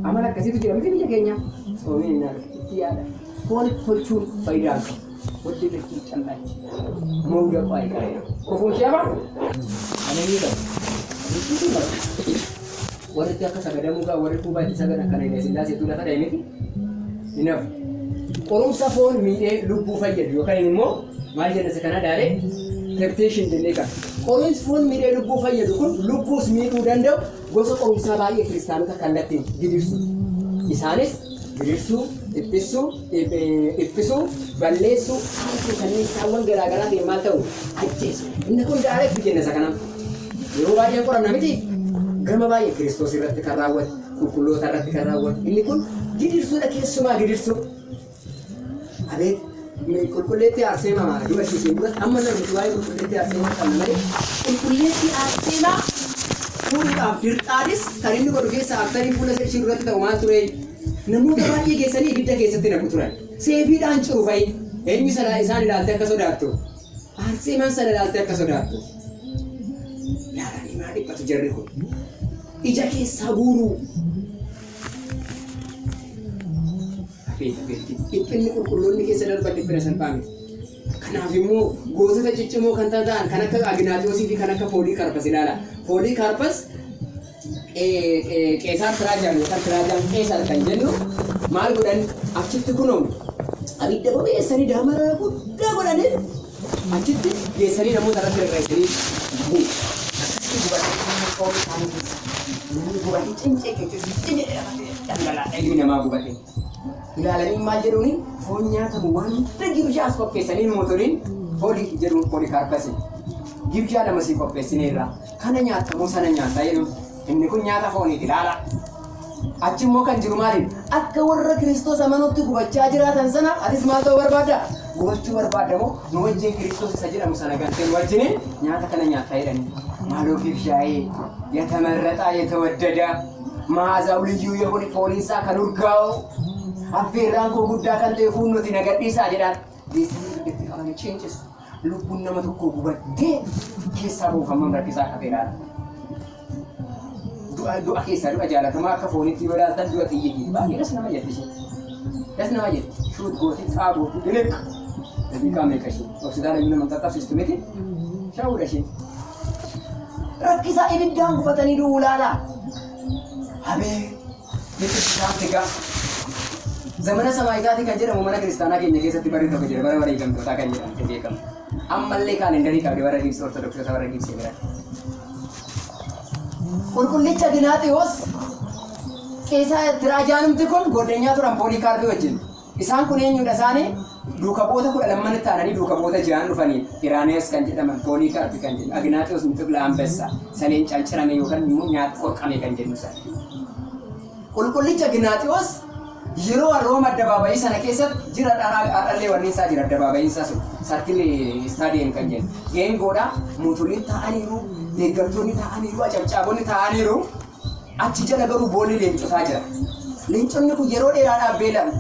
amala akkasiitu jira miti biyya keenya soomiin hin itti yaada foonitti tolchuun faayidaa hin qabu ወደደችው ጠላች መውደቋ አይቀሬ ነው። Kufuun ishee hafa ananii qabu. Warri akka sagadamuu gaa warri kuubaa itti sagadan kana Haile Sillaaseetu lafa dha'e miti. Hin hafu. Qorumsa foon miidhee lubbuu fayyadu yookaan immoo maal jenna isa kana daale temptation jennee kan. Qorumsi foon miidhee lubbuu fayyadu kun lubbuus miidhuu danda'u gosa qorumsaa baay'ee kiristaanota kallattiin gidirsu. Isaanis gidirsuu, dhiphisuu, dhiphisuu, balleessuu, haaltuu kanneen saawwan garaa garaa ta'e maal ta'u ajjeesu. Inni kun direct jenna isa kana. Yeroo baay'ee qoramna miti. Gama baay'ee Kiristoos irratti kan raawwate, qulqulloota irratti kan raawwate. Inni kun gidirsuudha keessumaa gidirsuu. Abeet qulqulleettii Arseemaa dura isheen dura amma namni waa'ee qulqulleettii Arseemaa qabna malee qulqulleettii Arseemaa fuudhuudhaaf dirxaanis kan inni godhu keessa aktarii fuula ishee duratti ta'u maal ture? Namoota baay'ee geessanii ibidda keessatti naqu turan. Seefiidhaan ciru fa'i. Eenyu sana isaan ilaalte akka sodaattu? Arseemaan sana ilaalte akka sodaattu. Ilaalanii maa dhiphatu jarri kun? Ija keessaa guuruu. Abeet abeet dhiphinni qulqulloonni keessa darban dhiphina salphaa miti. Kanaaf immoo gootota ciccimoo kan ta'an kan akka Aginaatiyoosii fi kan akka Pooliikaarpas ilaala. Pooliikaarpas Qeesaar Tiraajaan yookaan Tiraajaan Qeesaar kan jennu maal godhan achitti kunoo abidda bobeessanii daamaraa guddaa godhanii achitti geessanii namoota irratti rarra'isanii gubu. Akkasitti gubatee foon isaanii keessa namni gubatee cincee cincee jedhee dhangala'aa ilmi namaa gubatee. Ilaalanii maal jedhuuni foon nyaatamu waan hunda gibshaas qopheessanii mootoliin foolii jedhuun poolikaarpasii. Gibshaa lama sii qopheessineerra. Kana nyaattamoo sana nyaattaa jedhuun inni kun nyaata fooniiti ilaala. Achi immoo kan jiru maali? Akka warra Kiristoos amanutti gubachaa jiraatan sana atis maal ta'uu barbaadda? Gubachuu barbaadda moo nu wajjin Kiristoos isa jedhamu sana galtee nu wajjin nyaata kana nyaataa jedhani. Maaloo ግብዣዬ የተመረጠ የተወደደ መዓዛው ልዩ የሆነ fooliinsaa kan urgaa'u affeerraan koo guddaa kan ta'e fuunnuti na gadhiisaa jedhaan geessanii itti qabanii ceencisu. Lubbuun nama tokko gubattee keessaa buufaman rakkisaa akka ta'e du'a du'a keessaa du'a jaalatamaa akka foonitti yoo ilaaltan du'a xiyyiiti. Baay'ee das nama jetti isheen. Das nama jetti. Shoot gooti, xaa gooti, diliq. Daqiiqaa meeqa isheen? Hospitaala inni nama qaqqabsiistu miti. Shawuudha isheen. Rakkisaa ibiddaan gubatanii du'uu ilaalaa. Habee biqiltuu tigaa. Zamana Samaayitaati kan jedhamu mana kiristaanaa keenya keessatti barri tokko jira, bara wareegamtootaa kan jedhamte beekamu. Ammallee kaalendarii qabdi warra Gibsi, Ortodoksota warra Gibsii biratti. Qulqullicha Ginaaxiyoos qeesaa Tiraajaanumti kun goddanyaa turan Poolikaarpii wajjin. Isaan kun eenyudha isaanii? Duuka bu'oota 12tti aananii duuka bu'oota ja'an dhufanii Iraanees kan jedhaman, Poolikaarpii kan jennu, Aginaatiyoos Mixuqla Ambessa, saleen cancirame yookaan immoo nyaata qorqame kan jennu sana. Qulqullicha Ginaaxiyoos yeroo Rooma addabaabayii sana keessatti jira, dhallee wanni isaa jira, addabaabayiin isaa sun circle stadium kan jennu. Geengoodha, mootoliin taa'aniiru, deeggartoonni taa'aniiru, acabcaabonni taa'aniiru. Achi jala garuu boolli leencotaa jira. Leenconni kun yeroo dheeraadhaaf beela'an.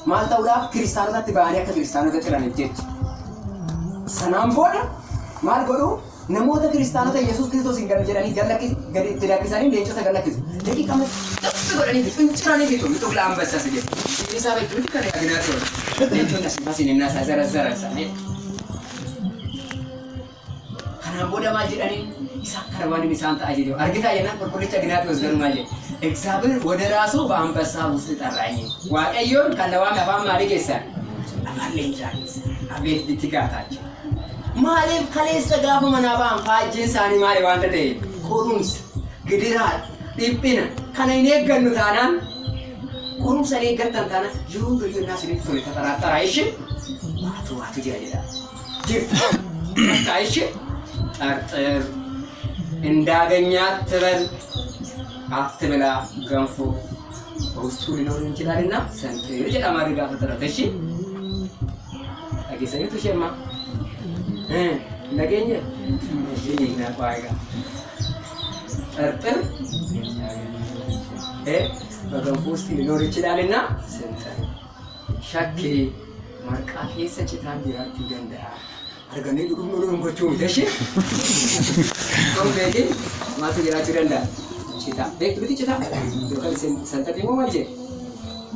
Maal ta'uudhaaf? Kiristaanotatti ba'anii akka kiristaanota ciraniif jecha. Sanaan booda maal godhu? Namoota kiristaanota Yesuus Kiristoos hin galu jedhanii gadi itti lakkisanii leencota gad lakkisu. Daqiiqaa xaphi godhanii finciranii fixu mixuqla ambasas jedhu. Isaa beektu miti kan Agnaatiyoos. Leenconni asii fasiin innaa isaa zara zara isaanii. Kanaan booda maal jedhanii isaan kana waan isaan ta'a jedhu argitaa jennaan, qulqullicha Agnaatiyoos garuu maal jedhe? እግዚአብሔር ወደ ራሱ በአንበሳ ውስጥ ጠራኝ። Waaqayyoon kan na waame afaan maalii keessaa? Afaan leencaa keessa. Abeet itti gaataachuu. Maaliif? Kaleessa gaafa manaa ba'an faajjiin isaanii maali waanta ta'e? Qorumsa, gidiraa, dhiphina kana hin eeggannu taanaan, qorumsa hin eeggattan taanaan, yeroo hundayyuu innaa isinitti tole taxaraxaraa ishee waatu waatu jira jedha. Jirtu. Bakka ishee ጠርጥር እንዳገኘ አትበል፣ አትብላ ገንፎ፣ በውስጡ ሊኖር ይችላልና ሰንጥር jedhama gaafa taphate እሺ dhageessaniitu ishee dhageenye ishee na ጠርጥር በገንፎ ውስጥ ሊኖር ይችላልና ስንጥር shakkii marqaa keessa citaan jiraachuu danda'a. Arganii dhugum dhugum gochuu miti ishee. Kun beekin maaltu jiraachuu danda'a? Citaa. Beektu miti citaa? Yookaan sanxaxii moo maal jedhe?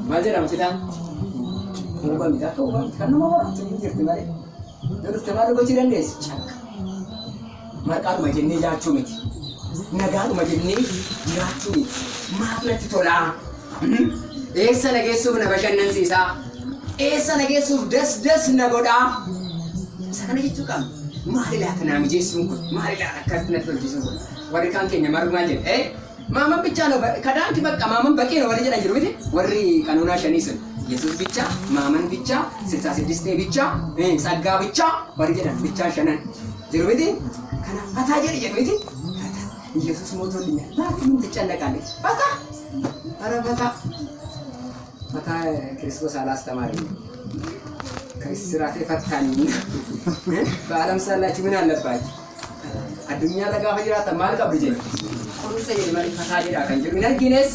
Maal jedhama citaan? Huuba miti, akka huuba miti, kan nama horattu hin jirti malee. Yoo dhufte maal gochuu dandeessi? Cakka. Marqaadhuma jennee nyaachuu miti. Nagaadhuma jennee jiraachuu miti. Maaf natti tolaa? Eessa na geessuuf na bashannansiisaa? Eessa na geessuuf das das na godhaa? Isa kana jechuu qabna. Maali laata naa mijeessuun kun? Maali laata akkas natti tolchisuun kun? Warri kaan keenya maal maal jedhe? ማመን ብቻ ነው ከዳንክ በቃ ማመን በቂ ነው warri jedhan jiru miti, warri qanuunaa shanii sun Yesuus ብቻ፣ ማመን ብቻ፣ 66 ብቻ፣ ጸጋ ብቻ warri jedhan ብቻ shanan jiru miti. Kanaaf fataa jedhi jedhu miti. ኢየሱስ ሞቶልኛል ማለት ምን ትጨነቃለች? ፈታ፣ ኧረ ፈታ ፈታ። ክርስቶስ አላስተማረኝም። ከእስራቴ ፈታኝ። በዓለም ሳላችሁ ምን አለባችሁ? Addunyaa irra gaafa jiraatan maal qabdu jenna? Qorumsa jedhe malee fataa jedhaa kan jedhu hin argines,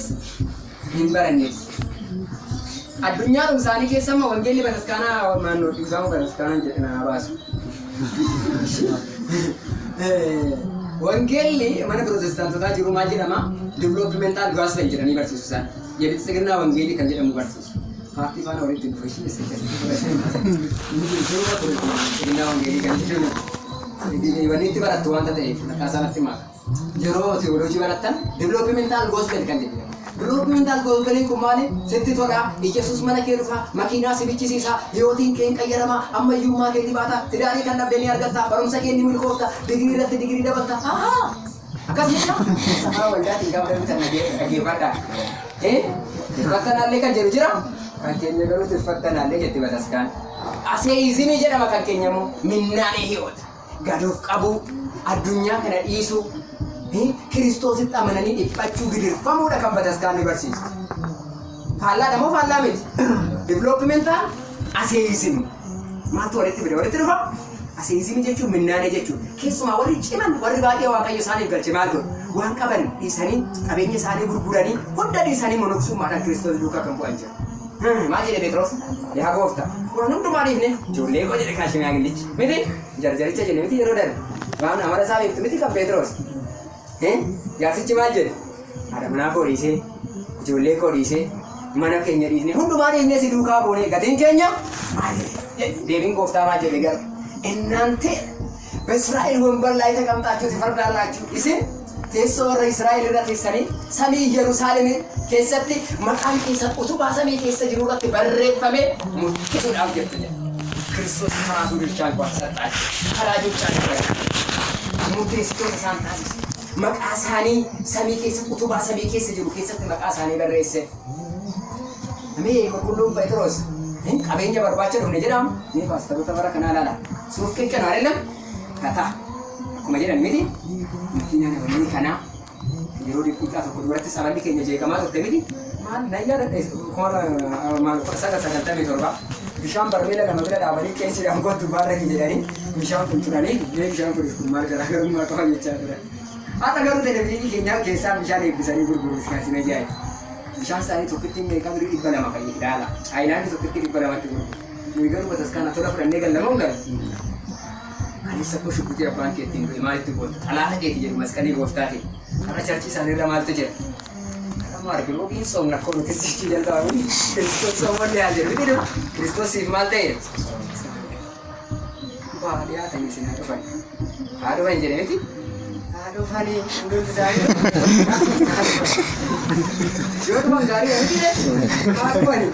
hin barannes. Addunyaadhuma isaanii keessa amma wangeelli bataskaanaa maannoo dhiifamu bataskaanaan jedhe naa baasu. Wangeelli mana pirootestaantotaa jiru maal jedhama? Developmental gospel jedhanii barsiisu isaan. የብልጽግና wangeelii kan jedhamu barsiisu. Paartii faana walitti dhufe ishee ብልጽግና wangeelii kan jedhamu. Wanni itti barattu wanta ta'eef maqaa isaanitti maka. Yeroo teoloojii barattan developmental gospel kan jedhamu. Developmental gospeliin kun maali? Sitti tola, Iyesuus mana kee dhufa, makiinaa si bichisiisa, hiyootiin kee hin qayyarama, ammayyummaa kee baata, tidaarii kan dhabde ni argatta, barumsa kee ni milkoofta, digirii irratti digirii dabalta. Ahaa! Akkas jecha safara waldaatiin gaafa darbitan dhaggeeffadhaa. Tiffattanaallee kan jedhu jira. Kan keenya garuu tiffattanaallee jetti bataskaan. Aseizimii jedhama kan keenya immoo minnaanee hiyoota. Gaduuf qabuu, addunyaa kana dhiisuu. Kiristoositti amananii dhiphachuu gidirfamuudha kan bataskaanni barsiisu. Faallaadha moo faallaa miti? Developmental atheism. Maaltu walitti fide? Walitti dhufa? Atheism jechuun minnaanee jechuudha. Keessumaa warri ciman, warri baay'ee Waaqayyo isaaniif galche maal godhu? Waan qaban dhiisanii, qabeenya isaanii gurguranii, hunda dhiisanii monoksummaadhaan Kiristoos duukaa kan bu'an jiru. Maal jedhe Phexros? Yaa gooftaa, waan hundumaa dhiifne ijoollee koo jedhe kan shimaagallichi. Miti? Jarjaricha jenne miti yeroo darbe. Waan amala isaa beektu miti kan Phexros. Jaarsichi maal jedhe? Haadha manaa koo dhiisee, ijoollee koo dhiisee, mana keenya dhiisnee, hundumaa dhiisnee si duukaa buunee gatiin keenya maali? Jedhe. Deebiin gooftaa maal jedhe garuu? እናንተ በእስራኤል ወንበር ላይ ተቀምጣችሁ ትፈርዳላችሁ። Isin teessoo warra Israa'el irra teessanii samii Yerusaalem keessatti maqaan keessan utubaa samii keessa jiru irratti barreeffamee murteessuudhaaf jirtu jedha. Kiristoos ከራሱ ድርሻ እንኳን ሰጣቸው። ፈራጆች አደረገ። Murteessitoota isaan taasise. Maqaa isaanii samii keessa utubaa samii keessa jiru keessatti maqaa isaanii barreesse. Mee qulqulluun Phexros qabeenya barbaacha dhufne jedhamu mee paastaroota bara kanaa ilaala. Suuf qiqqanu አይደለም kataa akkuma jedhan miti makiinaan wanni kanaa yeroo dhiqaa tokko duratti saballi keenya jeeqamaa turte miti maal nan yaadadha 1997 bishaan barmeela lama bira dhaabanii qeessiidhaan kottu baarraki jedhanii bishaan kun turanii mee bishaan kun kun maal garaagarummaa qaba jechaa turan. Har'a garuu televezyiinii keenyaa keessaa bishaan eebbisanii gurguru isin ajaa'iba. Bishaan isaanii tokkitti meeqa birii 200 fayyada ilaala. Haayilaandii tokkitti 200tti gurguru. Nuyi garuu bataskaana tola fudhannee gallamoo hin galu. Kaleessa koo shubbitii abbaan kee ittiin du'e maalitti goota? Xalaata keeti jedhu masqalii gooftaati. Har'a churchii isaanii irra maaltu jira? Har'a arginu ofiin soomna akkoo nuti sichii jalqabamu Kiristoos soomonni haa jedhu miti Kiristoos siif maal ta'e? Waa dhiyaatanii isin haa dhufan. Haa dhufan jedhe miti? Haa dhufanii hundumti isaanii. Yoo dhufan gaarii miti? Haa dhufanii.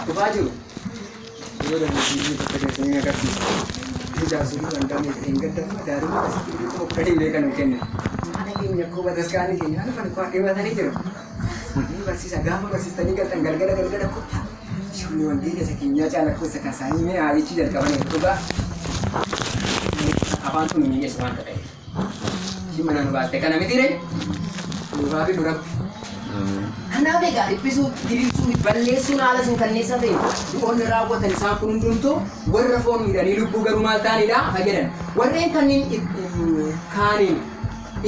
Dhufaa jiru. Yeroo dandeettii tokko keessanii agarsiisa. Jaarsolii waldaa meeqa hin gaddamu daarii akkasitti birii 10,000 illee kan kennan. Haala keenya akkoo bataskaanni keenya haala kan koo dhibatanii jiru. Ni barsiisa gaafa barsiistanii galtan galgala galgala kottaa. Ijoollee wangeela isa keenyaa caala akkoo isa kan isaanii mee haa jechuu jalqabanii dhugaa. Afaan kun miidheessu waan ta'eef. Ishii mana nu baaste kana miti ree? Nuufaa fi duratti. Kanaaf egaa dhiphisuu, gidirsuu, balleessuun haala suukanneessaa ta'e du'oonni raawwatan isaan kun hundumtuu warra foon miidhanii lubbuu garuu maal ta'anidha fayyadan. Warreen kanneen kaaniin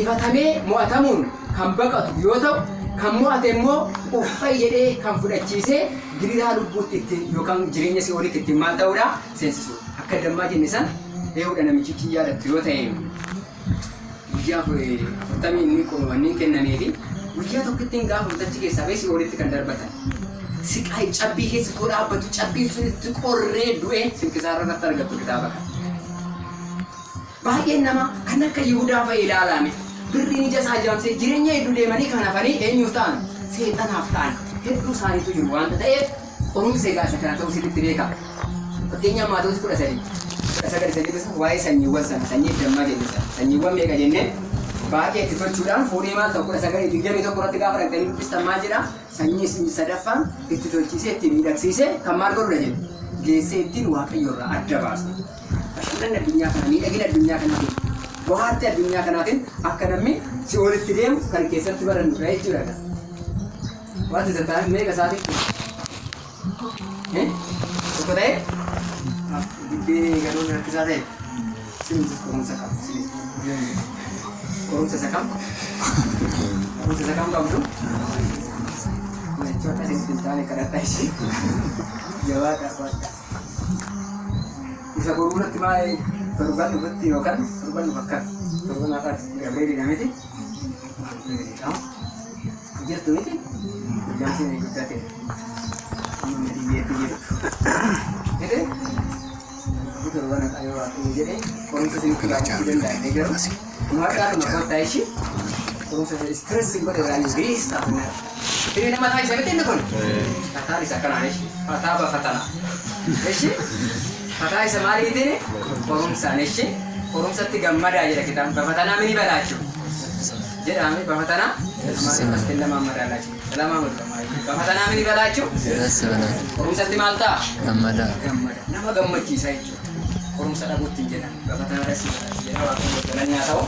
ifatamee mo'atamuun kan baqatu yoo ta'u, kan mo'ate immoo uffay jedhee kan fudhachiisee gidiraa lubbuutti ittiin yookaan jireenya si'oolitti ittiin maal ta'uudha seensisu. Akka dammaa jenne san ee'uudha namichichi yaadattu yoo ta'e guyyaa 40 inni wanni kennameefi guyyaa tokkittiin gaafa mutachi keessaa ba'e si'oolitti kan darbatan. Siqaay cabbii keessa too dhaabbatu cabbiin sun itti qorree du'ee sinkisaarra irratti argattu kitaaba kana. Baay'een nama kan akka Yihudaa fa'i ilaalame birriin ija isaa jaamsee jireenya hedduu deemanii kan hafanii eenyuuf ta'an seexanaaf ta'an hedduu isaaniitu jiru waanta ta'eef qorumsa egaa isa kana ta'uu sirriitti beeka. Fakkeenyaaf Maatewos 13:19 isa jedhu sana waa'ee sanyiiwwan sana sanyii dammaa jenne sana sanyiiwwan meeqa jennee baay'ee itti tolchuudhaan fuudhee maal ta'u 19:21 irratti gaafa dhaqxanii dubbistan maal jedha sanyii sadaffaan itti tolchiisee itti miidhagsiisee kan maal godhudha jedhu geessee ittiin Waaqayyo irraa adda baasu. Bashannanni addunyaa kana miidhagina addunyaa kanaatiin bohaartii addunyaa kanaatiin akka namni si'oolitti deemu kan keessatti barannudha jechuudha. Wanti isa ta'an meeqa isaatiin tokko ta'e dibbee galuun rakkisaa ta'e sinumtis qorumsa qabu qorumsa isa kam qorumsa isa kam qabdu jechuun akkasitti hin taane kadhadhaa ishee jabaadha baadha. Isa boruu irratti maal torban dhufutti yookaan torban dhufu akkas torban har'aati Gabreelidha miti jirtu miti guyyaan isin guddate amma biyyeetti jirtu miti torban har'aa yoo Waaqayyo jedhee qorumsa isinitti baachuu danda'a inni garuu nu har'aatuma kottaa ishii qorumsa stress hin godhe irraa biliis taatu Ini nama taa'isa miti inni kun fataan isa akkanaan ishii fataa bafatana ishii fataa isa maaliitiin qorumsaan ishii qorumsatti gammadaa jedha kitaabni bafatanaa mini balaachuu jedhaame bafatanaa amaariffas lamaan madaalaachu lamaan bafatanaa mini balaachuu ደስ ይበላል። qorumsatti maal ta'a ገመዳ gammada nama gammachiisa jechuudha qorumsa dhabuutti hin jedhan bafatanaa ደስ ይበላችሁ jedha Waaqayyo galanni haa ta'u.